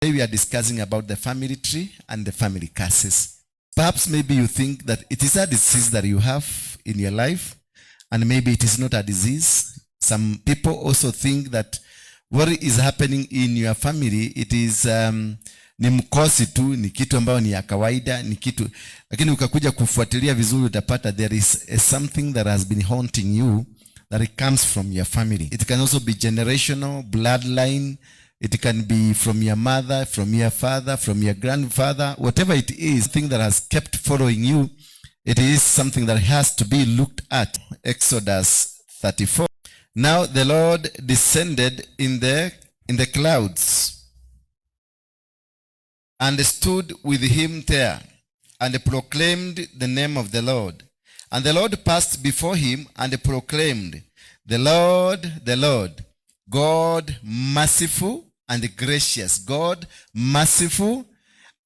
Today we are discussing about the family tree and the family curses. Perhaps maybe you think that it is a disease that you have in your life, and maybe it is not a disease. Some people also think that what is happening in your family, it is ni mkosi tu, ni kitu ambayo ni ya kawaida, ni kitu, lakini ukakuja kufuatilia vizuri utapata there is something that has been haunting you that it comes from your family. It can also be generational, bloodline. It can be from your mother, from your father, from your grandfather, whatever it is, thing that has kept following you, it is something that has to be looked at. Exodus 34. Now the Lord descended in the clouds and stood with him there and proclaimed the name of the Lord. And the Lord passed before him and proclaimed, "The Lord, God merciful and gracious." God merciful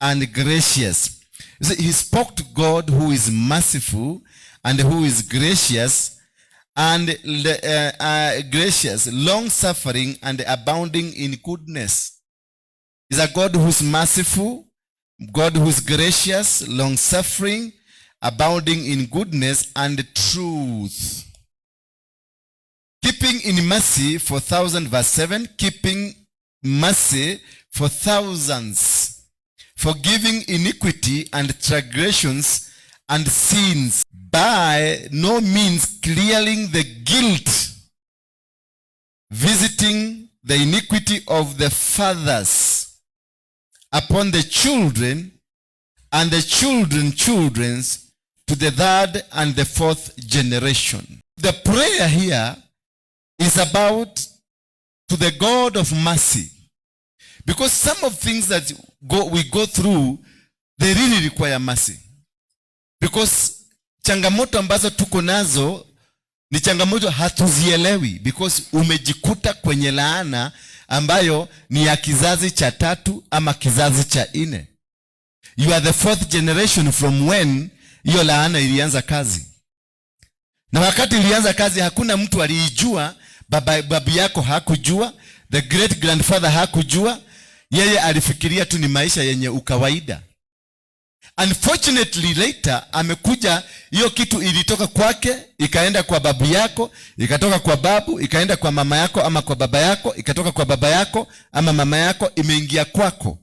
and gracious. You see, he spoke to God who is merciful and who is gracious and gracious, long suffering and abounding in goodness. Is a God who's merciful, God who's gracious, long suffering, abounding in goodness and truth. Keeping in mercy for thousand, verse 7, keeping mercy for thousands, forgiving iniquity and transgressions and sins, by no means clearing the guilt, visiting the iniquity of the fathers upon the children and the children children's to the third and the fourth generation. The prayer here is about to the God of mercy. Because some of things that we go through, they really require mercy. Because changamoto ambazo tuko nazo ni changamoto hatuzielewi, because umejikuta kwenye laana ambayo ni ya kizazi cha tatu ama kizazi cha nne. You are the fourth generation from when hiyo laana ilianza kazi, na wakati ilianza kazi hakuna mtu aliijua. Babu yako hakujua, the great grandfather hakujua, yeye alifikiria tu ni maisha yenye ukawaida. Unfortunately, later amekuja, hiyo kitu ilitoka kwake ikaenda kwa babu yako, ikatoka kwa babu ikaenda kwa mama yako ama kwa baba yako, ikatoka kwa baba yako ama mama yako, imeingia kwako,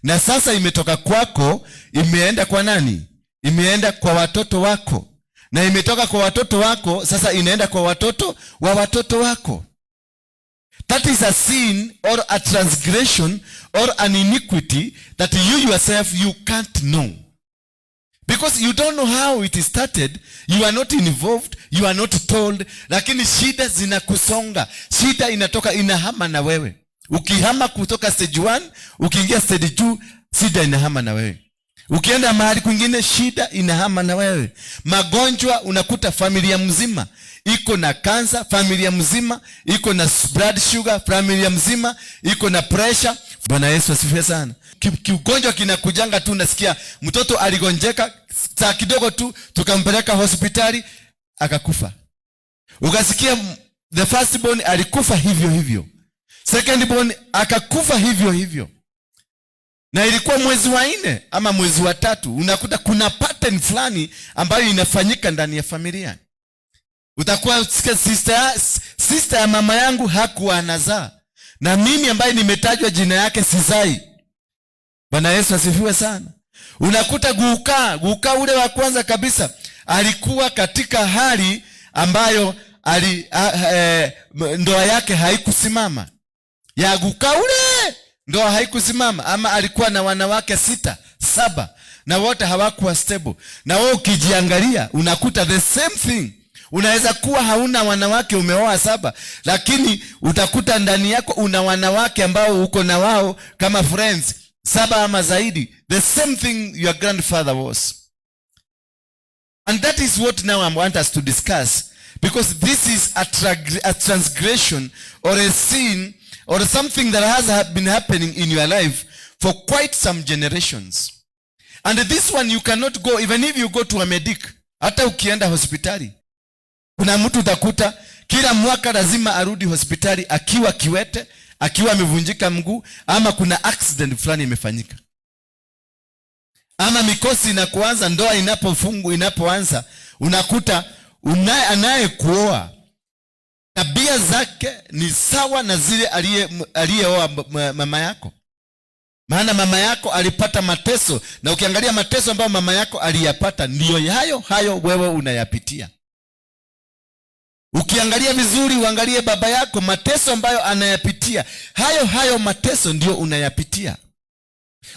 na sasa imetoka kwako imeenda kwa nani? Imeenda kwa watoto wako, na imetoka kwa watoto wako sasa inaenda kwa watoto wa watoto wako. That is a sin or a transgression or an iniquity that you yourself, you can't know. Because you don't know how it started, you are not involved, you are not told, lakini shida zinakusonga. Shida inatoka, inahama na wewe. Ukihama kutoka stage 1, ukiingia stage 2, shida inahama na wewe. Ukienda mahali kwingine, shida inahama na wewe. Magonjwa, unakuta familia mzima iko na kansa, familia mzima iko na blood sugar, familia mzima iko na pressure. Bwana Yesu asifiwe sana. Kiugonjwa kinakujanga tu, unasikia mtoto aligonjeka saa kidogo tu, tukampeleka hospitali akakufa. Ukasikia the first born alikufa hivyo hivyo, second born akakufa hivyo hivyo, na ilikuwa mwezi wa nne ama mwezi wa tatu. Unakuta kuna pattern fulani ambayo inafanyika ndani ya familia. Utakuwa sikia sister ya mama yangu hakuwa anazaa, na mimi ambaye nimetajwa jina yake sizai. Bwana Yesu asifiwe sana. Unakuta guka ule wa kwanza kabisa alikuwa katika hali ambayo ndoa yake haikusimama. Ya guka ule ndoa haikusimama, ama alikuwa na wanawake sita, saba, na wote hawakuwa stable. Na wewe ukijiangalia unakuta the same thing. Unaweza kuwa hauna wanawake, umeoa saba, lakini utakuta ndani yako una wanawake ambao uko na wao kama friends saba ama zaidi. The same thing your grandfather was. And that is what now I want us to discuss, because this is a transgression or a sin or something that has been happening in your life for quite some generations. And this one you cannot go, even if you go to a medic, hata ukienda hospitali. Kuna mtu utakuta kila mwaka lazima arudi hospitali akiwa kiwete, akiwa na miguu. akiwa amevunjika mguu, ama kuna accident fulani imefanyika, ama mikosi inakuanza. Ndoa inapoanza, unakuta anayekuoa tabia zake ni sawa na zile aliyeoa mama yako, maana mama yako alipata mateso, na ukiangalia mateso ambayo mama yako aliyapata ndiyo hayo hayo wewe unayapitia. Ukiangalia vizuri, uangalie baba yako, mateso ambayo anayapitia, hayo hayo mateso ndiyo unayapitia.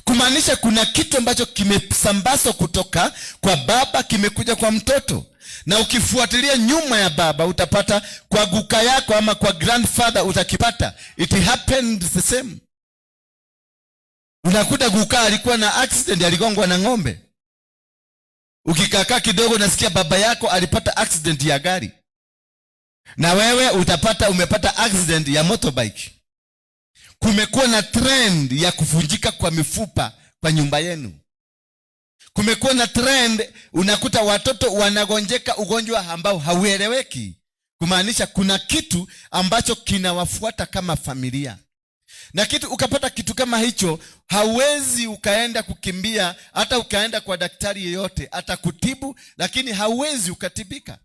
Kumaanisha kuna kitu ambacho kimesambazwa kutoka kwa baba kimekuja kwa mtoto, na ukifuatilia nyuma ya baba utapata kwa guka yako ama kwa grandfather utakipata. It happened the same. Unakuta guka alikuwa na accident, aligongwa na ng'ombe. Ukikakaa kidogo unasikia baba yako alipata accident ya gari, na wewe utapata umepata accident ya motorbike. Kumekuwa na trend ya kuvunjika kwa mifupa kwa nyumba yenu. Kumekuwa na trend, unakuta watoto wanagonjeka ugonjwa ambao haueleweki, kumaanisha kuna kitu ambacho kinawafuata kama familia. Na kitu ukapata kitu kama hicho, hauwezi ukaenda kukimbia, hata ukaenda kwa daktari yeyote atakutibu, lakini hauwezi ukatibika.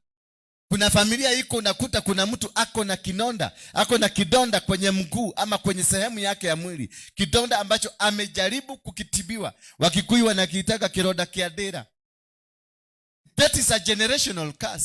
Kuna familia iko, unakuta kuna mtu ako na kinonda, ako na kidonda kwenye mguu ama kwenye sehemu yake ya mwili, kidonda ambacho amejaribu kukitibiwa. Wakikuyu wanakiitaka kiroda kia dira. That is a generational curse.